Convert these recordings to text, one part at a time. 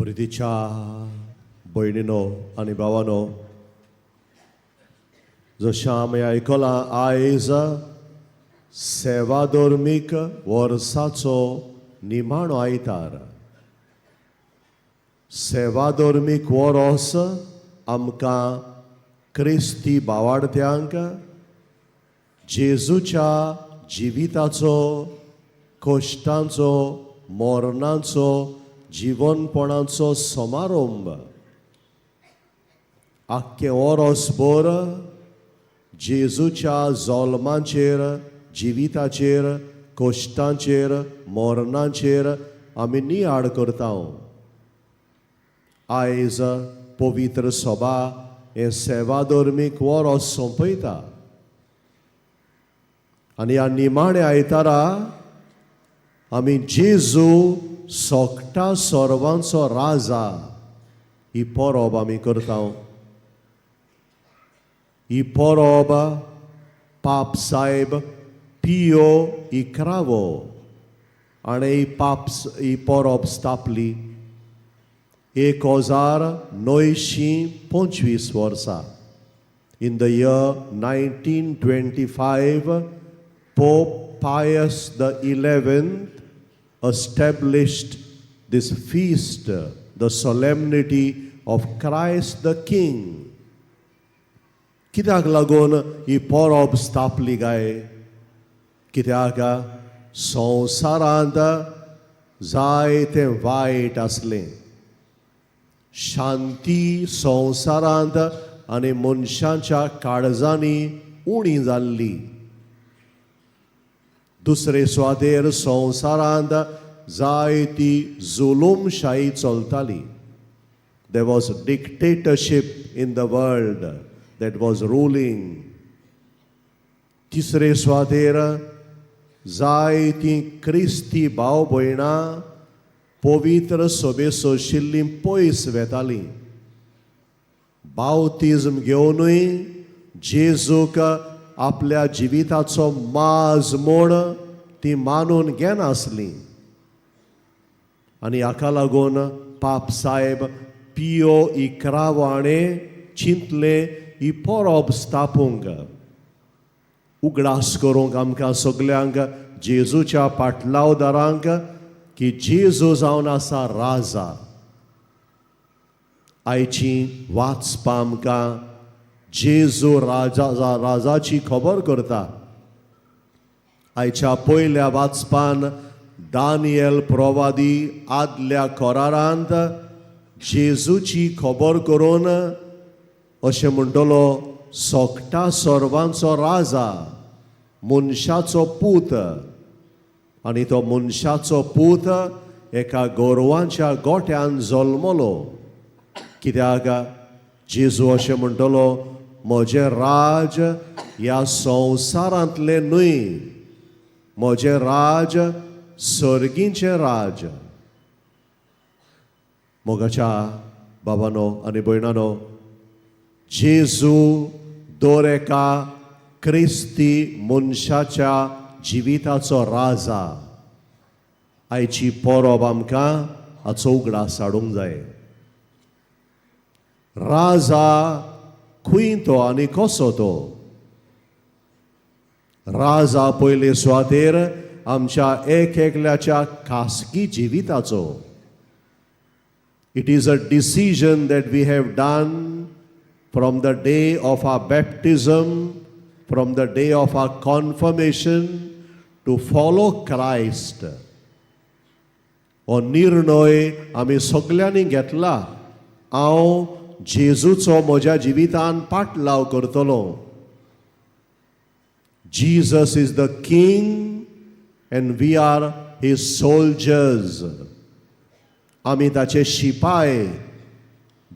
प्रितीच्या भयणीनो आनी भावानो, जशें आमी आयकलां, आयज सेवाधर्मीक वर्साचो निमाणो आयतार. सेवाधर्मीक वरोस आमकां क्रिस्ती भावार्थ्यांक जेजूच्या जिविताचो, कश्टांचो, मरणाचो, जिवनपणाचो समारंभ. आख्खें वरोसभर जेजूच्या जल्माचेर, जिविताचेर, कश्टांचेर, मरणाचेर आमी नियाळ करता. आयज पवित्र सभा हें सेवाधर्मीक वरोस सोंपयता आनी ह्या निमाण्या आयतारा आमी जेजू सोकटा सर्वांचो राजा ही परब आमी करता. ही परब पाप साहेब पियो इकरावो आनी ही पाप ही परब स्थापली 1925 वर्सा. In the year 1925, Pope Pius XI established this feast, the solemnity of Christ the King. कित्याक लागून ही परब स्थापली काय? कित्याक संवसारांत जायतें वायट आसलें. शांती संवसारांत आनी मनशांच्या काळजांनी उणी जाल्ली. दुसरे सुवातेर संवसारांत जायती जुलूमशाही चलताली. There was dictatorship in the world that was ruling. तिसरे सुवातेर जायतीं क्रिस्ती भाव भयणां पवित्र सभे सोशिल्लीं पयस वेतालीं. बावतिज्म घेवनूय जेजूक आपल्या जिविताचो माज म्हूण ती मानून घेनासली आनी हाका लागून पाप साहेब पियो इकरावो हाणें चिंतलें ही परब स्थापूंक, उगडास करूंक आमकां सगल्यांक, जेजूच्या पाटलावदारांक, की जेजू जावन आसा राजा. आयची वाचपा आमकां जेजू राजा राजाची खबर करता. आयच्या पयल्या वाचपान दानियल प्रवादी आदल्या करारांत जेजूची खबर करून अशें म्हणटलो, सोकटा सर्वांचो राजा, मनशाचो पूत. आनी तो मनशाचो पूत एका गोरवांच्या गोट्यान जल्मलो. कित्याक जेजू अशें म्हणटलो, म्हजें राज ह्या संवसारांतलें न्हय, म्हजें राज सर्गीचें राज. मोगाच्या बाबानो आनी भयणानो, जेजू दर एका क्रिस्ती मनशाच्या जिविताचो राजा. आयची परब आमकां हाचो उगडास हाडूंक जाय. राजा खंय तो आनी कसो तो राजा? पयले सुवातेर आमच्या एक एकल्याच्या खासगी जिविताचो. It is a decision that we have done from the day of our baptism, from the day of our confirmation, to follow Christ. हो निर्णय आमी सगल्यांनी घेतला, हांव जेजूचो म्हज्या जिवितान पाटलाव करतलो. Jesus is the King and we are his soldiers. आमी ताचे शिपाय.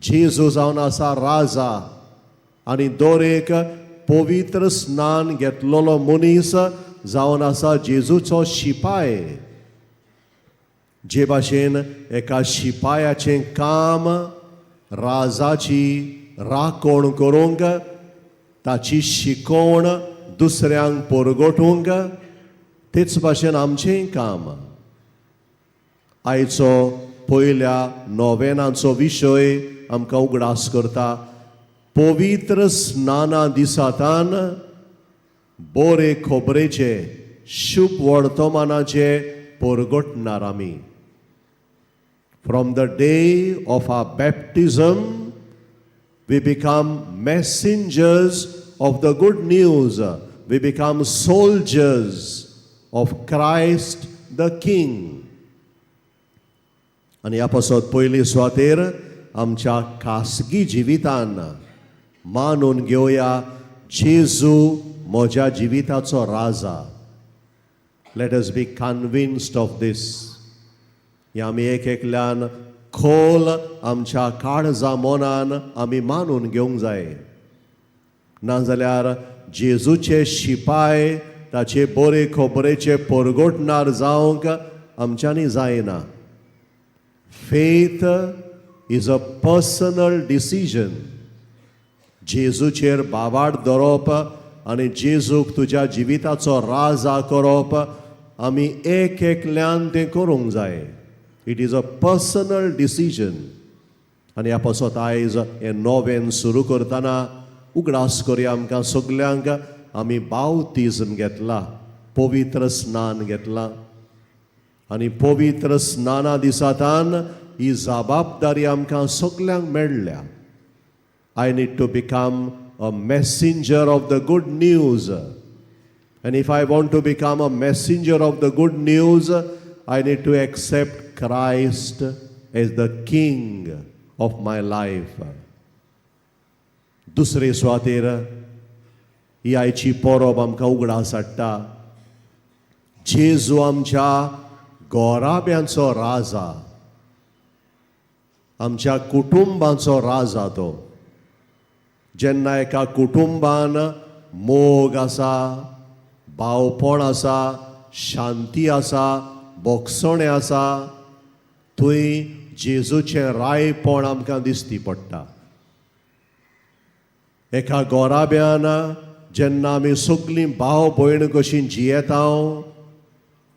जेजू जावन आसा राजा आनी दर एक पवित्र स्नान घेतलेलो मनीस जावन आसा जेजूचो शिपाय. जे भाशेन एका शिपायाचें काम राजाची राखण करूंक, ताची शिकोवण दुसऱ्यांक परगटूंक, तेच भाशेन आमचेंय काम. आयचो पयल्या नोवेनाचो विशय आमकां उगडास करता. पवित्र स्नाना दिसातान बरे खबरेचे शुभ वर्तमानाचे परगटणार आमी. From the day of our baptism, we become messengers of the good news. We become soldiers of Christ the King. आनी ह्या पासत पयली सुवातेर आमच्या खासगी जिवितान मानून घेवया, जेजू म्हज्या जिविताचो राजा. Let us be convinced of this. हें आमी एक एकल्यान खोल आमच्या काळजा मनान आमी मानून घेवंक जाय. नाजाल्यार जेजूचे शिपाय, ताचे बरे खबरेचे परगटणार जावंक आमच्यांनी जायना. Faith is a personal decision. जेजूचेर भावार्थ दवरप आनी जेजूक तुज्या जिविताचो राजा करप, आमी एक एकल्यान तें करूंक जाय. It is a personal decision. आनी ह्या पासत आयज हें नोवेन सुरू करतना उगडास करया, आमकां सगल्यांक आमी बावतिज्म घेतला, पवित्र स्नान घेतलां आनी पवित्र स्नाना दिसातान ही जबाबदारी आमकां सगल्यांक मेळ्ळ्या. I need to become a messenger of the good news. And if I want to become a messenger of the good news, I need to accept Christ as the King of my life. दुसरे सुवातेर ही आयची परब आमकां उगडास हाडटा, जेजू आमच्या गोराब्यांचो राजा, आमच्या कुटुंबाचो राजा तो. जेन्ना एका कुटुंबान मोग आसा, भावपण आसा, शांती आसा, भोगसणें आसा, थंय जेजूचें रायपण आमकां दिसती पडटा. एका गोराब्यान जेन्ना आमी सगळीं भाव भयण कशीं जियेता,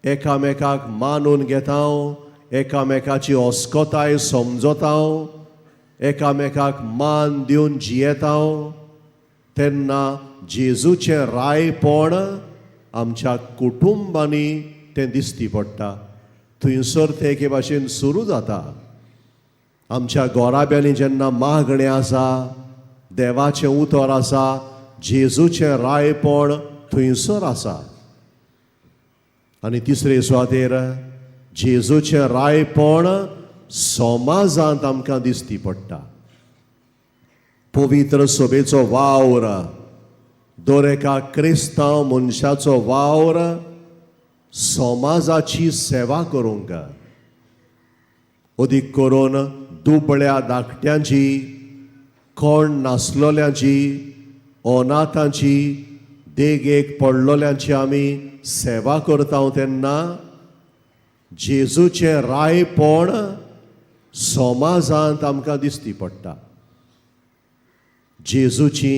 एकामेकाक मानून घेता, एकामेकाची अस्कताय समजता, एकामेकाक मान दिवन जियेता, तेन्ना जेजूचें रायपण आमच्या कुटुंबांनी तें दिसती पडटा. थंयसर तें एके भाशेन सुरू जाता. आमच्या गोराब्यांनी जेन्ना मागणें आसा, देवाचें उतर आसा, जेजूचें रायपण थंयसर आसा. आनी तिसरे सुवातेर जेजूचें रायपण समाजांत आमकां दिसती पडटा. पवित्र सभेचो वावर, दर एका क्रिस्तांव मनशाचो वावर समाजाची सेवा करूंक, अदीक करून दुबळ्या धाकट्यांची, कोण नासलोल्यांची, अनाथांची, देगेक पडलोल्यांची आमी सेवा करता, तेन्ना जेजूचें रायपण समाजांत आमकां दिसती पडटा. जेजूची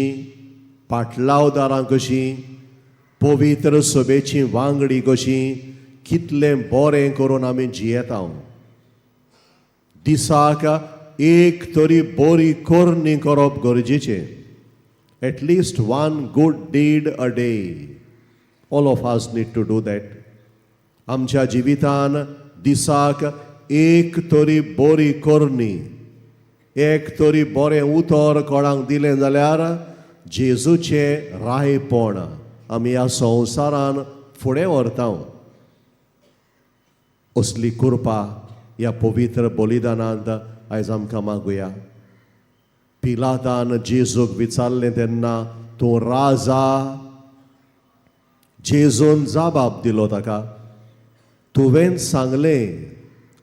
पाटलावदारां कशीं, पवित्र सभेची वांगडी कशीं, कितलें बरें करून आमी जियेता. दिसाक एक तरी बरी करणी करप गरजेचें. At least one good deed a day. All of us need to do that. आमच्या जिवितान दिसाक एक तरी बरी करणी, एक तरी बरें उतर कोणाक दिलें जाल्यार जेजूचें रायपण आमी ह्या संवसारान फुडें व्हरता. असली कृपा ह्या पवित्र बलिदानांत आयज आमकां मागुया. पिलातान जेजूक विचारलें तेन्ना, तूं राजा? जेजून जाबाब दिलो ताका, तुवें सांगलें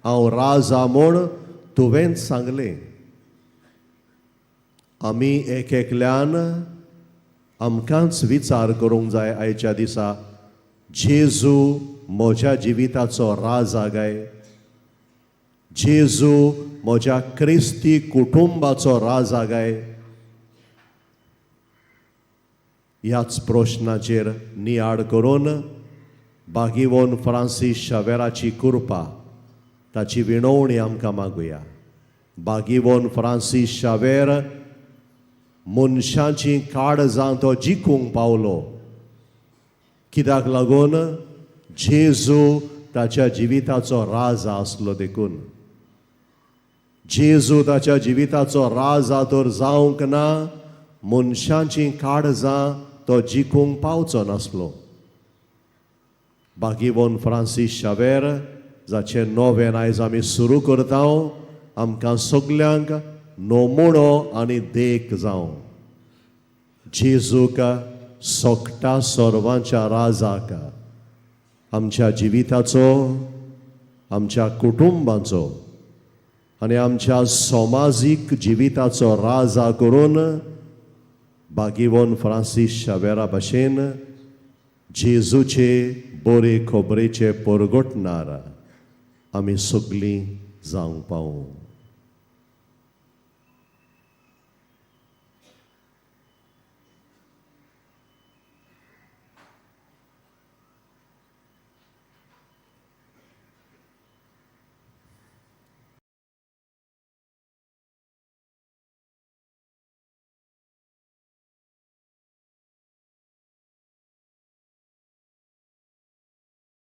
हांव राजा म्हूण, तुवें सांगलें. आमी एक एकल्यान आमकांच विचार करूंक जाय आयच्या दिसा, जेजू म्हज्या जिविताचो राजा काय? जेजू म्हज्या क्रिस्ती कुटुंबाचो राजा काय? ह्याच प्रश्नाचेर नियाळ करून बागिवोन फ्रांसीस शावेराची कृपा ताची विणवणी आमकां मागुया. बागिवोन फ्रांसीस शावेर मनशाचीं काळजां तो जिखूंक पावलो. कित्याक लागून? जेजू ताच्या जिविताचो राजा आसलो देखून. जेजू ताच्या जिविताचो राजा तर जावंक ना, मनशाचीं काळजां तो जिखूंक पावचो नासलो. बागिवोन फ्रांसीस शावेर जाचें नोवेन आयज आमी सुरू करता, आमकां सगल्यांक नमुणो आनी देख जावं. जेजूक, सोकटा सर्वांच्या राजाक, आमच्या जिविताचो, आमच्या कुटुंबाचो आनी आमच्या समाजीक जिविताचो राजा करून बागिवोन फ्रांसीस शावेरा भशेन जेजूचे बरे खबरेचे परगटणार आमी सगळीं जावंक पावूं.